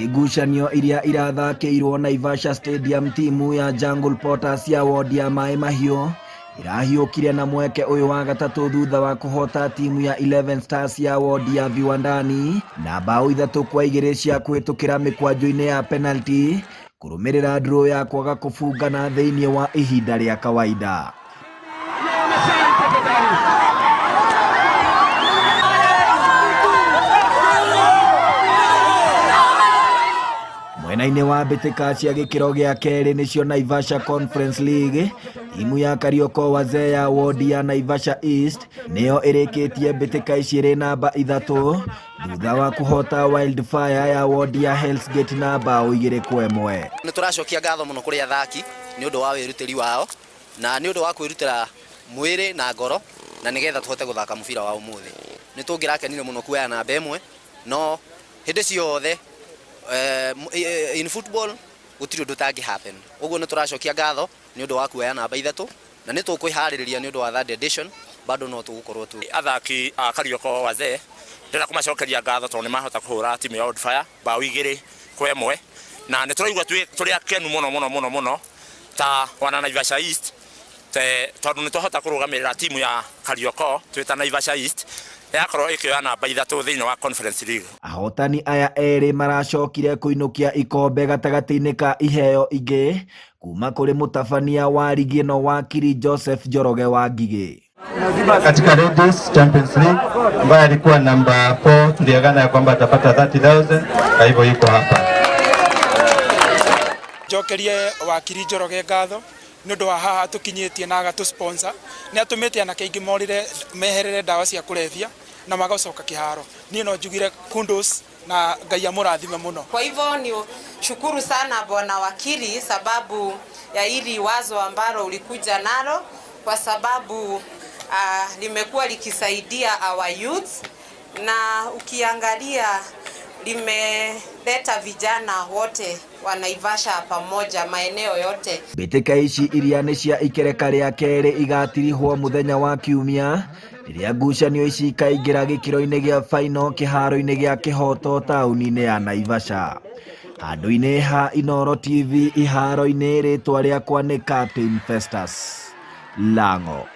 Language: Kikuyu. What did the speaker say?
Harĩ ngucanio iria irathakĩirwo Naivasha Stadium timu ya Jungle Potters ya wodi ya Maĩ Mahiũ ĩrahiũkire na mweke ũyũ wa gatatũ thutha wa kũhota timu ya 11 Stars ya wodi ya Viwandani na mbaũ 3-2 cia kũhĩtũkĩra mĩkwanjũ-inĩ ya penalty kũrũmĩrĩra draw ya kwaga kũbungana thĩinĩ wa ihinda rĩa kawaida. Mwena-inĩ wa mbĩtĩka cia gĩkĩro gĩa kerĩ nĩcio Naivasha Conference League, timu ya Karioko Wazee ya wodi ya Naivasha East nĩyo ĩrĩkĩtie mbĩtĩka ici ĩrĩ namba 3 thutha wa kũhota Wildfire ya wodi ya Hell's Gate na mbaũ 2-1. Nĩ tũracokia ngatho mũno kũrĩ athaki nĩ ũndũ wa wĩrutĩri wao na nĩ ũndũ wa kwĩrutĩra mwĩrĩ na ngoro na nĩgetha tũhote gũthaka mũbira wa ũmũthĩ. Nĩ tũngĩrakenire mũno kuoya namba 1 no hĩndĩ ciothe in football gũtirĩ ũndũ ũtangĩ happen. Ũguo nĩ tũracokia ngatho nĩ ũndũ wa kuoya namba 3 na nĩ tũkwĩharĩrĩria nĩ ũndũ wa third edition bado no tũgũkorwo tu. Athaki a Karioko Wazee ndĩrenda kũmacokeria ngatho tondũ nĩ mahota kũhũra timu ya Old Fire mbaũ 2-1 na nĩ tũraigua tũrĩ akenu mũno mũno mũno mũno ta wana Naivasha East tondũ nĩ twahota kũrũgamĩrĩra timu ya Karioko twĩ ta Naivasha East yakorwo ĩkĩoya namba 3 thĩinĩ wa Conference League. Ahotani aya erĩ maracokire kũinũkia ikombe gatagatĩ-inĩ ka iheo ingĩ kuma kũrĩ mũtabania wa rigi ĩno wakiri Joseph Njoroge wa Ngigĩ. Katika Ladies Champions League ambaye alikuwa namba 4 tuliagana ya kwamba atapata 30,000, kwa hivyo yuko hapa. Njokerie wakiri Njoroge ngatho nĩ ũndũ wa haha tũkinyĩtie na agatũ sponsor. Nĩ atũmĩte anake aingĩ morĩre meherere ndawa cia kũrebia na magacoka kĩharo. Niĩ no njugire kudos na Ngai amũrathime mũno. Kwa hivyo ni shukuru sana bwana wakili sababu ya hili wazo ambalo ulikuja nalo, kwa sababu limekuwa likisaidia our youth, na ukiangalia limeleta vijana wote wa Naivasha pamoja maeneo yote. Mbĩtĩka ici iria nĩ cia ikereka rĩa kerĩ igatirihwo mũthenya wa kiumia rĩrĩa ngucanio ici ikaingĩra gĩkĩro-inĩ gĩa final kĩharo-inĩ gĩa Kĩhoto taũni-inĩ ya Naivasha. Handũ-inĩ ha Inooro TV iharo-inĩ, rĩtwa rĩakwa nĩ Captain Festus Lango.